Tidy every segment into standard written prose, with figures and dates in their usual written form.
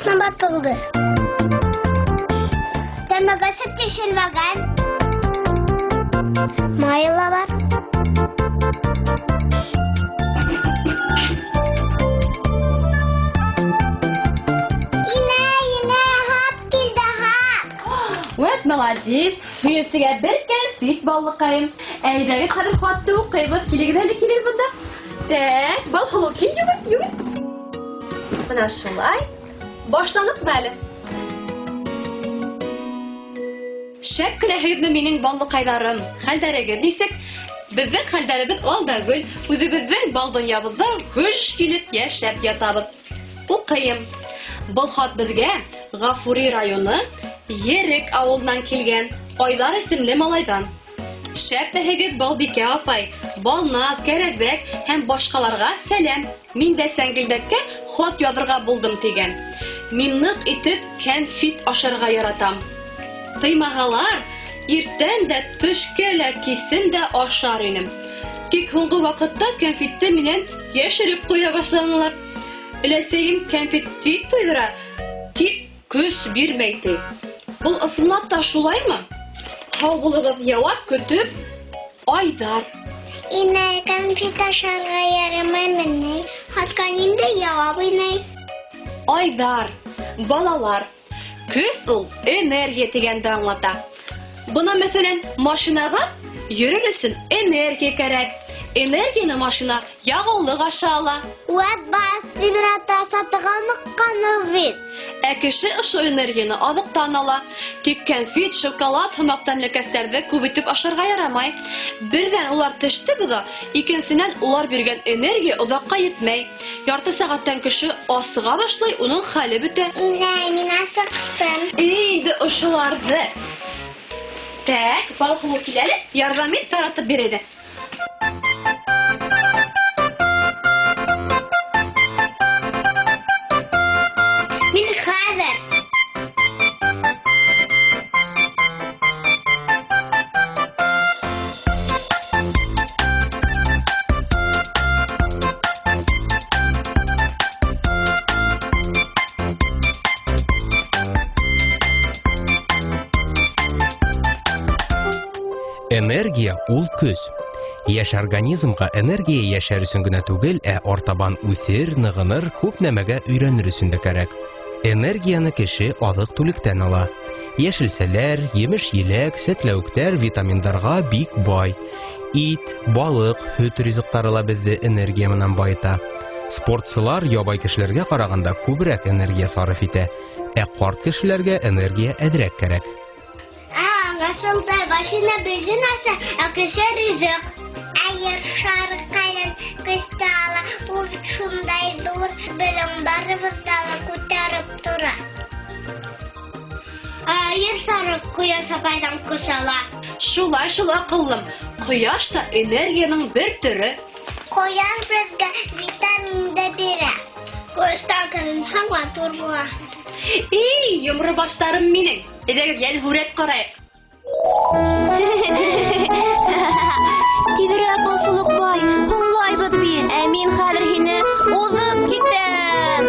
Машина ватылды. Тәмәгәсе тишелмәгән. Майы ла бар. Инәй, инәй, хат килде, хат. Вәт молодец! Һөйөнсөгә бер кәнфит, баллыҡайым. Әйҙәгеҙ, хәҙер хатты уҡыйбыҙ. Килегеҙ әле, килегеҙ бында. Так, Балһылыу, кил, йүгер, йүгер. Бына шулай. Башланыҡмы әле? Шәп кенәһегеҙме минең баллыҡайҙарым? Хәлдәрегеҙ нисек? Беҙҙең хәлдәребеҙ ал да гөл. Үҙебеҙҙең бал донъябыҙҙа гөж килеп йәшәп ятабыҙ. Уҡыйым. Был хат беҙгә Ғафури районы Ерек ауылынан килгән Айҙар исемле малайҙан. Шәпмеһегеҙ, Балбикә апай, Балназ, Кәрәҙбәк һәм башҡаларға сәләм. Мин дә сәңгелдәккә хат яҙырға булдым тигән. Мин ныҡ итеп кәнфит ашарға яратам. Тыймаһалар, иртән дә, төшкә лә, кисен дә ашар инем. Тик һуңғы ваҡытта кәнфитте минән йәшереп ҡуя башланылар. Өләсәйем кәнфит тик туйҙыра, тик көс бирмәй ти. Был ысынлап та шулаймы? Һау булығыҙ, яуап көтөп, Айҙар. Инәй, кәнфит ашарға ярамаймы ни? Хатҡа ниндәй яуап, инәй? Айҙар, балалар, көс ул энергия тигәнде аңлата. Бына, мәҫәлән, машинаға йөрөр өсөн энергия кәрәк. Энергияны машина яғыулыҡ аша ала. Үәт бас, тимер ата сатыға ныҡҡаны бит. Ә кеше ошо энергияны аҙыҡтан ала. Тик кәнфит, шоколад һымаҡ тәмлекәстәрҙе күп итеп ашарға ярамай. Берҙән улар теште боҙа, икенсенән улар биргән энергия оҙаҡҡа етмәй. Ярты сәғәттән кеше асыға башлай, уның хәле бөтә. Инәй, мин асыҡтым. Эй, инде ошоларҙы. Так, Балһылыу кил әле, ярҙам ит, таратып бир әйҙә. Мин хәҙер. Энергия ул көс. Йәш организмға энергия йәшәр өсөн генә түгел, ә артабан үҫер, нығыныр, күп нәмәгә өйрәнер өсөн дә кәрәк. Энергияны кеше аҙыҡ-түлектән ала. Йәшелсәләр, емеш-еләк, сәтләүектәр витаминдарға бик бай. Ит, балыҡ, һөт ризыҡтары ла беҙҙе энергия менән байыта. Спортсылар ябай кешеләргә ҡарағанда күберәк энергия сарыф итә, ә ҡарт кешеләргә энергия әҙерәк кәрәк. Аңлашылды, машина бензин алса, ә кеше ризыҡ. Ә ер шары ҡайҙан көстө ала? Ул бит шундай ҙур, беҙҙең барыбыҙҙы ла күтәреп тора. Ә ер шары ҡояш апайҙан көс ала. Шулай шул, аҡыллым. Ҡояш та энергияның бер төрө. Ҡояш беҙгә витамин дә бирә. Ҡояштан күренһәң матур була. Эй, йомро баштарым минең. Әйҙәгеҙ, йән һүрәт ҡарайыҡ. Тиҙерәк, Балсылыҡбай, һуңлайбыҙ бит. Ә мин хәҙер һине уҙып китәм.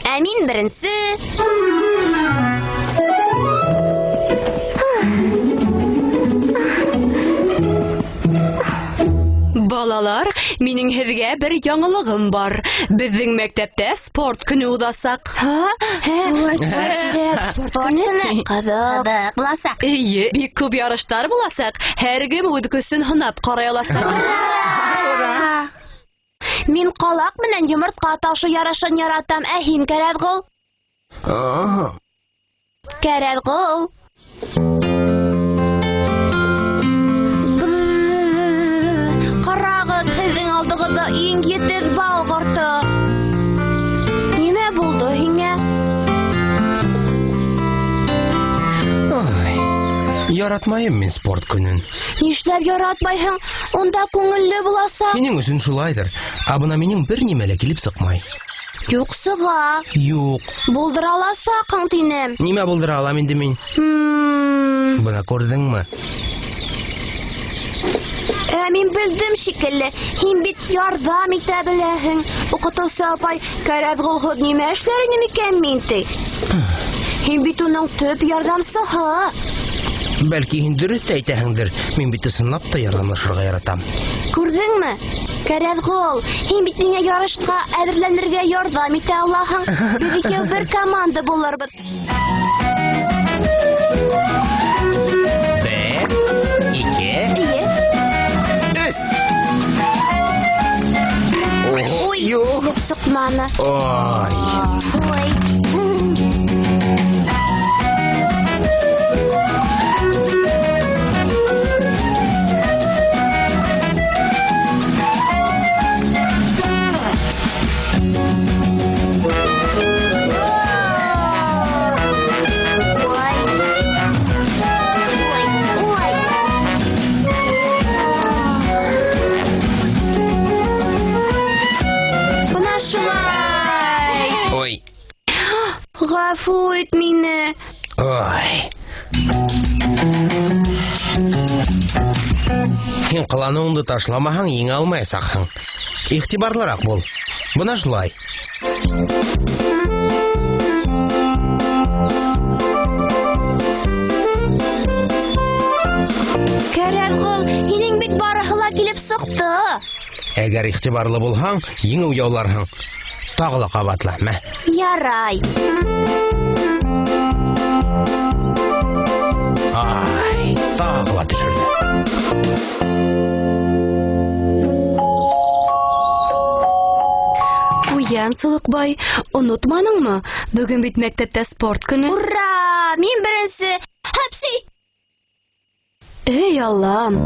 Ә мин беренсе. Балалар, минең һеҙгә бер яңылығым бар. Беҙҙең мәктәптә спорт көнө уҙасаҡ. Һа? Спорт көнө? Ҡыҙыҡ буласаҡ. Эйе, бик күп ярыштар буласаҡ. Һәр кем үҙ көсөн һынап ҡарай аласаҡ. Ура! Мин ҡалаҡ менән йомортҡа ташы ярышын яратам. Ә һин, Кәрәҙғол? Аһа. Кәрәҙғол. Ҡарағыҙ, һеҙҙең алдығыҙҙа иң етеҙ бал ҡорто. Нимә булды һиңә? Ай, яратмайым мин спорт көнөн. Нишләп яратмайһың? Унда күңелле буласаҡ. Һинең өсөн шулайҙыр. Ә бына минең бер нимә лә килеп сыҡмай. Юҡ сыға. Юҡ. Булдыра аласаҡһың тинем. Нимә булдыра алам инде мин? Бына күрҙеңме? Ә мин белдем шикелле, һин бит ярҙам итә беләһең. Уҡытыусы апай, Кәрәҙғолһоҙ нимә эшләр инем икән мин, ти. Һин бит уның төп ярҙамсыһы. Бәлки һин дөрөҫ тә әйтәһеңдер. Мин бит ысынлап та ярҙамлашырға яратам. Күрҙеңме? Кәрәҙғол, һин бит миңә ярышҡа әҙерләнергә ярҙам итә алаһың. Беҙ икәү бер команда булырбыҙ. Бер, ике, Эйе. өс. Ой, Юҡ. килеп сыҡманы. Ой. Ой. Ой. Ой, ой. Бына шулай. Ой. Ғәфү ит мине. Ой. Һин ҡыланыуыңды ташламаһаң, еңә алмаясаҡһың. Иғтибарлыраҡ бул. Бына шулай. Кәрәҙғол, һинең бит барыһы ла килеп сыҡты. Әгәр иғтибарлы булһаң, еңеү яуларһың. Тағы ла ҡабатла, мә. Ярай. Ай, тағы ла төшөрҙө. Ҡуян Солоҡбай, онотманыңмы? Бөгөн бит мәктәптә спорт көнө. Ура! Мин беренсе. Хәпси! Эй, Аллам!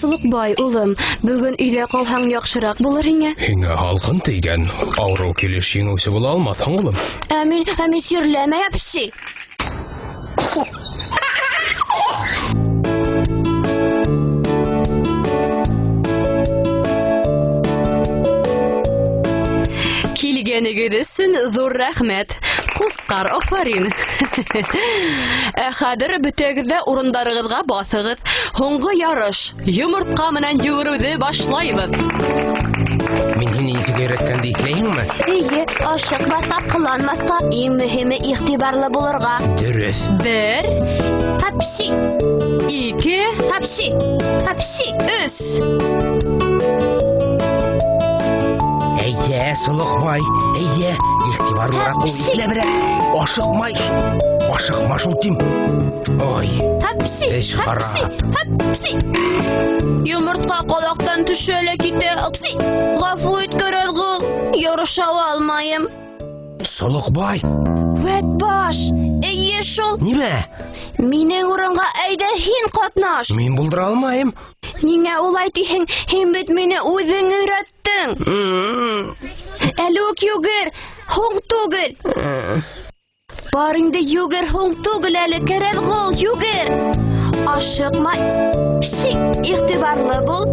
Солоҡбай, улым, бөгөн өйҙә ҡалһаң яҡшыраҡ булыр һиңә. Һиңә һалҡын тейгән. Ауырыу килеш еңеүсе була алмаҫһың, улым. Ә мин сирләмәй, әпси. Килгәнегеҙ өсөн ҙур рәхмәт. Ҡусҡар, афарин. Ә хәҙер бөтәгеҙ ҙә урындарығыҙға баҫығыҙ. Һуңғы ярыш. Йомортҡа менән йүгереүҙе башлайбыҙ. Мин һине нисек өйрәткәнде иҫләйһеңме? Эйе, ашыҡмаҫҡа, ҡыланмаҫҡа, иң мөһиме иғтибарлы булырға. Дөрөҫ. Бер, Хәпси. ике, Хәпси. Хәпси. өс. Әйҙә, Солоҡбай, әйҙә, иғтибарлыраҡ бул, Хәпси. ипләберәк. Ашыҡмай, ашыҡма шул тим. Ой. Хәпси, Эш хәпси, харап. хәпси. Йомортҡа ҡалаҡтан төшә лә китә. Хәпси. Ғәфү ит, Кәрәҙғол, ярыша алмайым. Солоҡбай. Вәт баш, эйе шул. Нимә? Минең урынға әйҙә һин ҡатнаш. Мин булдыра алмайым. Ниңә улай тиһең? Һин бит мине үҙең өйрәттең. Әле үк йүгер, һуң түгел. Бар инде йүгер, һуң түгел әле, Кәрәҙғол, йүгер. Ашыҡма, пси, иғтибарлы бул.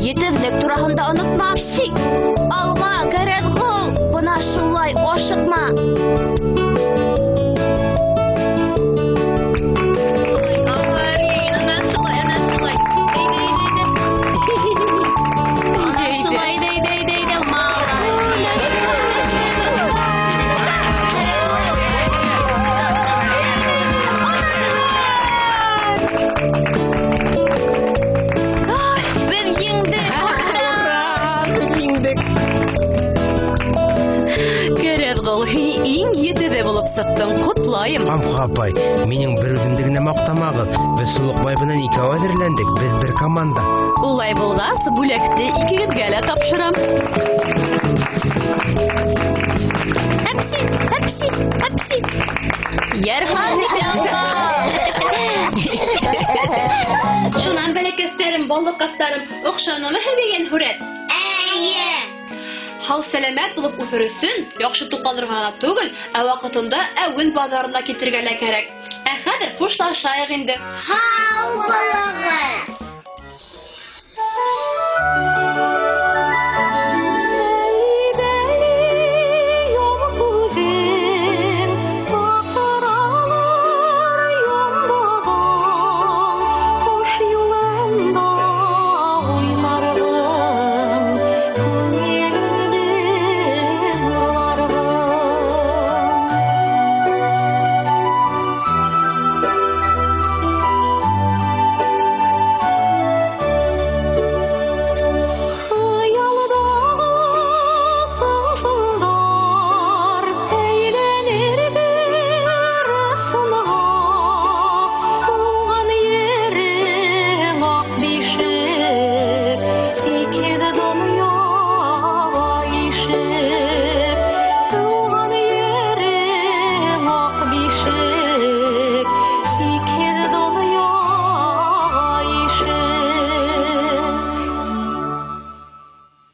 Етеҙлек тураһында онотма, пси. Алға, Кәрәҙғол, бына шулай ашыҡма. Ой, афарин, ана шулай, ана шулай. Әйҙә, әйҙә, әйҙә. Ана шулай, әйҙә, әйҙә, әйҙә, әйҙә, молодец. Беҙ еңдек! Ура! Беҙ еңдек! Кәрәҙғол, һин иң етеҙе булып сыҡтың, ҡотлайым. Ҡамҡы апай, минең бер үҙемде генә маҡтамағыҙ. Беҙ Солоҡбай менән икәү әҙерләндек, беҙ бер команда. Улай булғас, бүләкте икегеҙгә лә тапшырам. Әпси, әпси, әпси. Йәрхан икән. Шунан бәләкәстәрем, баллыҡастарым, оҡшанымы һеҙгә йәнһүрәт? Эйе. Һау сәләмәт булып үҫер өсөн яҡшы туҡланырға ғына түгел, ә ваҡытында әүен баҙарына китергә лә кәрәк. Ә хәҙер хушлашайыҡ инде. Һау булығыҙ.